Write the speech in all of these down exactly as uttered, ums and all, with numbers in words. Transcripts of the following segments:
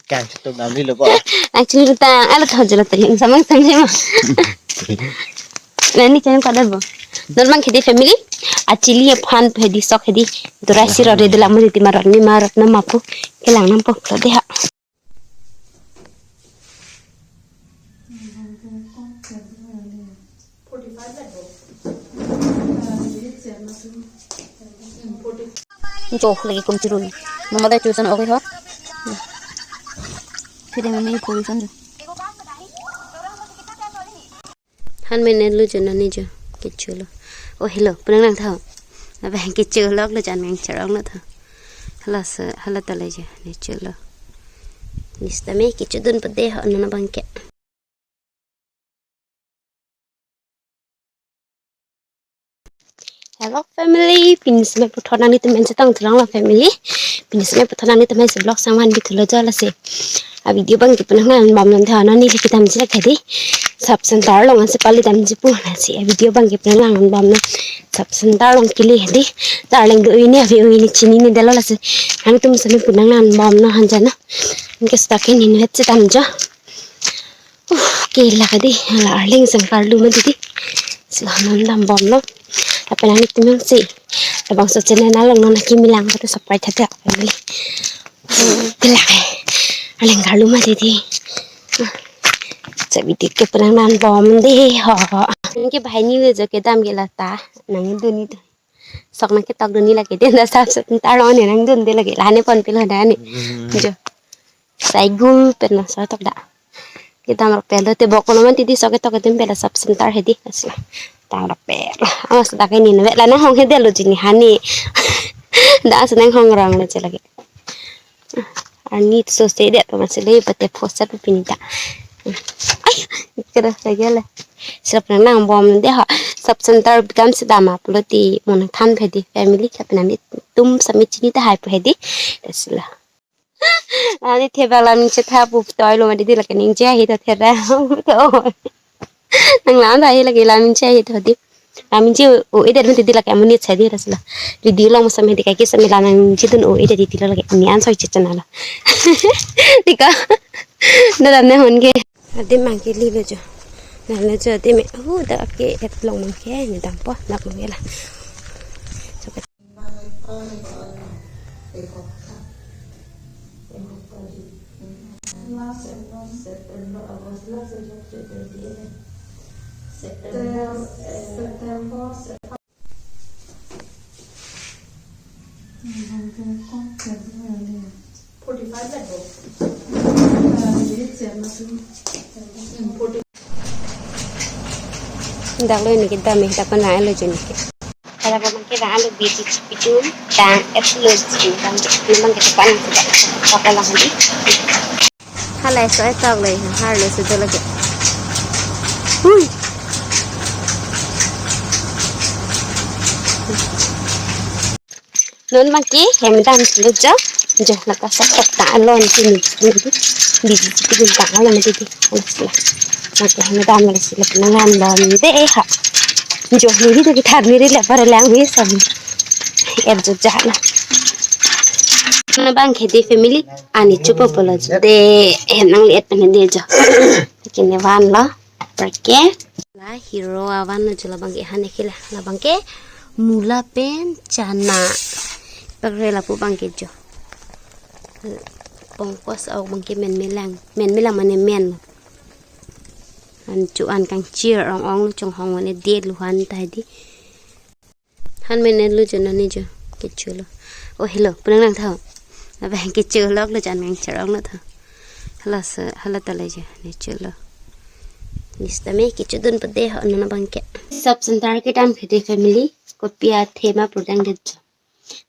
Kai tum namli lo bo. Actually ta alo tho jelo teli samang samang ma. Nani channel pada bo. Non abang ke dei family. Actually aphan hedi sok hedi. Dora si rore dula mo dei marot ni marot na mapu. Kelang nam po lo dei ha. Jo lagi kum chirun. Mama da tuition oke ho. Phide mami tuition jo. Han mene lu jo nani jo. Kecho lo. Oh, hello. Penang nang tha. Apa yang kecho lo lo jan yang cherong lo tha. Hala se, hala ta le jo. Ni cho lo. Ni sitame kecho dun pede ho non abang ke. Hello family, pini sitame puthot nanglitum pen chetong theklong lo family. Pini sitame puthot nanglitum pen si vlog sangvan bithulo jo lasi. A video abang ke penang nang bom non tha non neli kedam jilak hedi. Sub center along ansi pali damji pu lasi. A video abang ke penang nang bom non sub center along kili hedi. Darling do ini ave ini chinine detlo lasi. Nangtum sitame penang nang bom non hanjana. Anke sitake neli vet chetam jo. Uh, ke la dei, la arleng seng karlu ma dei. Sila non dam bom lo. Apa nangtum si. Labangso channel along non kimilang kata subscribe tha family. Uh, ke la. Arleng karlu ma dei. Sa video ke penang nang bom dei ho. Ke bahai ni le jo kedam ke la ta. Nang dun ni tu. Sok nang ketok dun ni lake dei, da sub center along ne nang dun dei lake. Lane pon pilo da ne. Hmm. Jo. Sai gul pen na sa tok da. Kedam rap pelo te bok kono man titi sok ketok dun pela sub center hedi asla. Tang rap pelo. Amas da ke ni ne la nang hong hedi lo jini hani. Da as nang hong rong lo je lake. Arni so se det pama sele pate phosat pini ta. Ai, kira lagi le. Sila penang nang bom dei ha. Sub center bikam sedam aplo ti mon than hedi family kap nami tum sami chini ta hai pu hedi. Sila. Ani theba la ningje tha pu toi lo ma dei lake ningje hi ta thera. To. Nang lam ta hi lake lam ningje hi to dei. Lam ningje o-e det mati dei lake amonit sai dei rasla. Video along masam hedi kai ke sami lam ningje dun o-e det dei lo lake ni an soi chechana la. Dei ka. Dalam ne hon ke. Adim abang ke li lo jo. Nang lo jo adim me. Hu da ke et long abang ke ni dam po nak abang ke la. September, eh, September, Sep-, forty-five labo. Forty. Dak lo ini kedam eh, dak pernah lo jeni. Kalau memang kita anu biji cipidun, tang et lo jeni, tang memang kita panas juga. Apa lang ini? Halai so etok le, har lo sudah lagi. Hui. Non abang ke hem dam lo jo. Jo la ka sa tok ta alon chini. Biji cipidun ta alon dei. Alas la. Abang ke hem dam lo sila penang nang bom dei ha. Jo ni dei kita ni le para lang wi sam. Er jo ja na. Non abang ke dei family. Ani chupo polo jo. Dei, eh, nang lihat pen dei jo. Kini van lo. Perke. La hero avan lo jo labang ke han ke la. Labang ke mula pen chana. Pakre lapu abang ke jo. Pongpos au abang ke men melang. Men melang mane men. An chu an kangchir ong ong lo chonghong mane dei lo han ta dei. Han mene lu jo nani jo. Kecho lo. Oh, hello. Penang nang tha. Apa yang kecho lo lo jan yang cherong lo tha. Hala se, hala ta le jo. Ni cho lo. Ni sitame kecho dun pede ho non abang ke. Sub center kedam ke dei family. Kopi athe ma prodang det jo.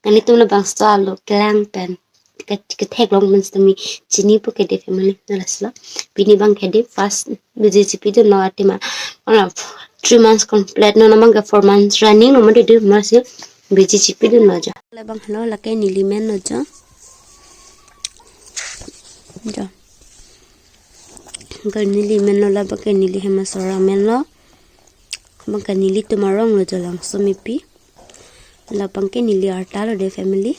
Nanglitum labangso alo kelang pen. Ke, ketheklong pen sitame chini pu ke dei family na laslo. Pini abang ke dei first biji cipidun lo atima. Ala three months complete non abang ke four months running lo mati dei masi biji cipidun lo jo. Labang lo lake neli men lo jo. Jo. Ke neli men lo labang ke neli hem asor amen lo. Abang ke nelitum arong lo jo langso mepi. Labang ke neli arta lo dei family.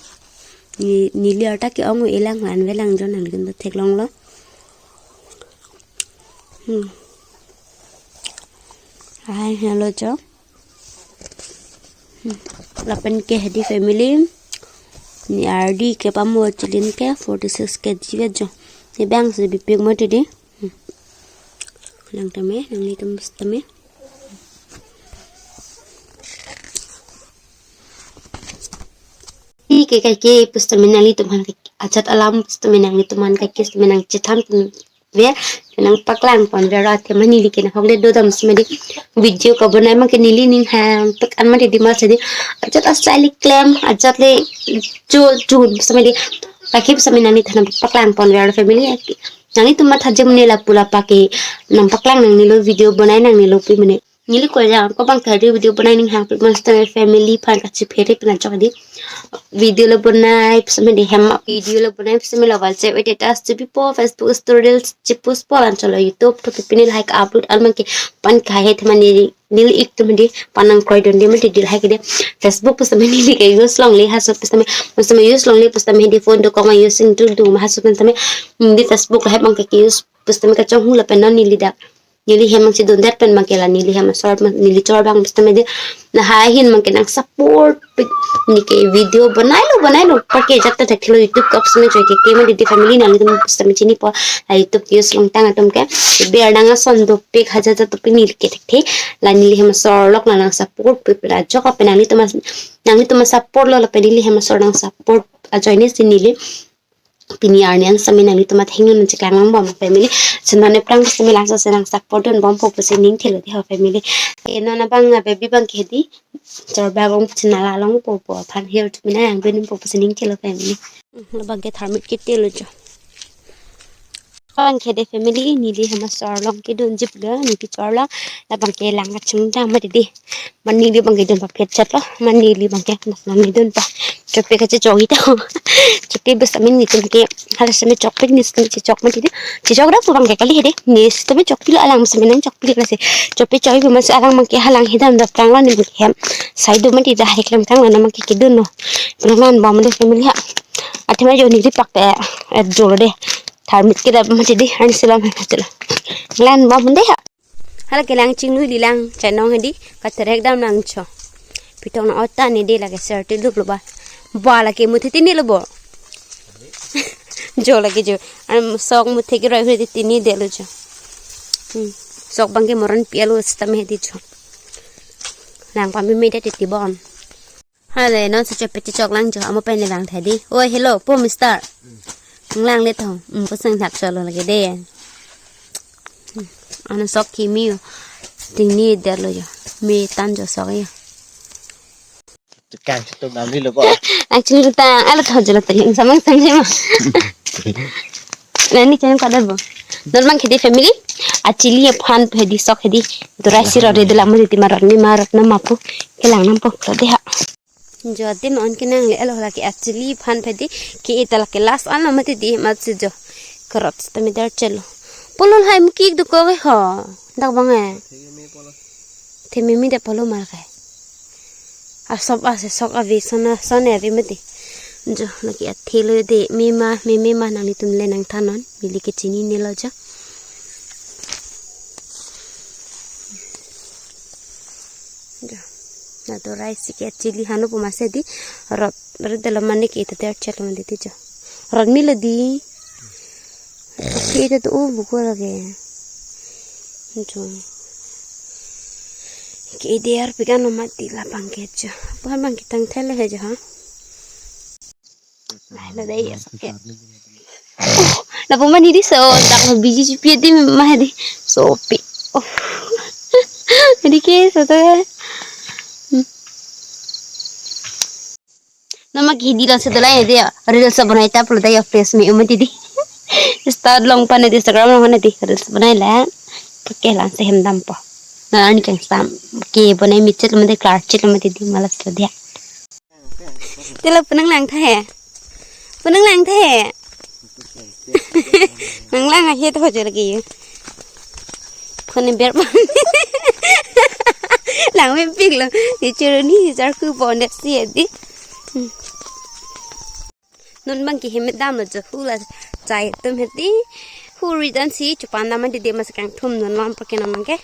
Ni, neli arta ke-ong elang lan velang jo, nanglitum ta theklonglo. Hmm. Ai, hello jo. Hmm. Lapen ke hedi family. Ne ardi ke pamo chilin ke forty six K G vet jo. Ne bang si bipik mati di. Hmm. Nang tame, nanglitum tame. Ke kaike pusitame nanglitum aphan ke ajat alam pusitame nanglitum aphan kaike pusitame nangchethan pon ver, nangpaklang pon ver, athe ma neli ke nanghokle dodam pusitame di video kabonai abang ke neli ning hangpik an mati di, ma sadi ajat asai le klem, ajat le jo jun pusitame di, kaike pusitame nangliphan paklang pon ver family. Nanglitum matha jim ne lapu lapak ke nangpaklang nangnelo, video bonai nangnelo pu mane. Neli ko jang ko abang ke video bonai ning hangpik pusitame family aphan kachiphere pina chok di. Video le bonai pusitame di hem, video le bonai pusitame la WhatsApp status chepipo, Facebook story reels chepost po, lan cholo YouTube to pini like upload an abang ke pan kahai the mane neli ik to mane pan nangkroidunde mane di lahai ke de. Facebook pusitame neli ke use longle, haso pusitame, pusitame use longle pusitame di phone dokok ma use dun dun ma haso pusitame di Facebook lahai abang ke use pusitame kachonghu lapen non neli dak neli hem nangchedundet pen abang ke la neli hem asor abang, neli chor abang pusitame di lahai ahin abang ke nangsupport pik, ne ke video bonailo bonailo pake jat ta thekthe lo, YouTube kok pusitame choi ke ke mati di family, nanglitum pusitame chinipo, la YouTube use longtang atum ke ber nang ason dopik hajar hajar dopik neli ke thekthe, la neli hem asor lok la nangsupport pik pira jok apen nanglitum as-, nanglitum asupport lo lapen neli hem asor nangsupport ajoine si neli pini arni an sitame nanglitum athengno nangcheklang longbom family. Chenam ne prang sitame langso se nangsupport dunbompo pusi ning thelo di ho family. E non abang a baby abang ke di chor bagong chenala longpo po aphan her tumina yang benpo pusi ning thelo family. Hmm, labang ke tharmit ke telo jo. Abang ke de family, neli hem asor along kedun jip ga, neli chor along, labang ke lang kachingdam mati di. Ma neli abang ke dun paphet chat lo, ma neli abang ke mas nang dun pa. Chopi kache chogi ta. Chopi bes amin nelitum ke hala sitame chokpik, nelitum chechok mati di. Chechok dak pu abang ke kali hedi. Ne sitame chokpilo, alang sitame nangchokpilo lasi. Chopi chogi pu masi alang abang ke halang hidam dap tang lo ne abang ke hem. Sai do mati dah, heklem tang lo ne abang ke kedun lo. Penang man bom de family ha. Athe ma jo neli pak te, eh, jolo de. Tharmit ke dap mati di, ani selam mati lo. Lan bom de ha. Hala ke lang chinglu di lang chainong hedi, katerek dam lang cho. Pitong na ota ne de lake ser ti lup lo ba. Ba lake muthe tini lo bo. Jo lake jo. An sok muthe ke roi huri tini de lo jo. Hmm. Sok abang ke moron pialo sitame hedi jo. Lang pameme de titi bon. Hale, non se chopi chechok lang jo, amo pen le vang thai di. Oi, hello, po mister. Nang lang le thong, um, pusang thak cholo lake de. Hmm, ano sok kimi yo. Tini der lo jo. Me tan jo sok yo. Tukang situ ngambil lo, Pak. Actually, ta, alo thong jo lo tadi, samang samang ma. Nani channel kada bo. Non abang ke di family. Achili aphan hedi sok hedi. Durai si rode de la mo di marot ni marot na mapu. Kelang nam po, lo de ha. Jo adim on kenang le alo lake achili aphan pedi ke ita lake last an lo mati di matsi jo. Karot sitame der chelo. Polo hai mukik duko ke ho. Dak abang e. Theme mi de polo mar kai. Asop ase sok ave sona sone ave mati. Jo lake athelo de mema meme ma nanglitum le nangthan non. Neli ke chinine lo jo. Jo. Na durai si ke chili hanu pu masi di rot, rot delo mane ke ita der chet lo mane di jo. Rot milo di. Ke ita tu u buku lake. Jo. Ke der pikan lo mati la abang ke jo. Abang ke tang thele he jo ha. Ai, na dai ya, sakit. Oh, na pemani di so, tak lo biji cipi di mah di. Sopi. Oh. Di ke so to. Hmm. Nama ke di lang sedola ya dia. Reels sa bonai ta upload ya, face me umati di. Start long pa na di, Instagram long pa na di. Reels sa bonai la. Pake lang se hem dam po. Na ani keng sam. Ke bonai mi chet lo mati, klar chet lo mati di, malas lo dia. Tila penang lang tha he. Penang lang tha he. Nang lang ahe to jo lagi yo. Phone ber pa. Lang me pik lo. Ni churu ni jar ku bon de si di. Hmm. Dun abang ke hem damlo jo, hu la chai atum hedi. Hu ri dan si chepan dam an dede, masi kangthum dun lo anparke non abang ke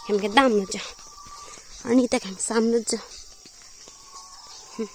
hem kedamlo jo. Arni ta kangsamlo jo. Hmm.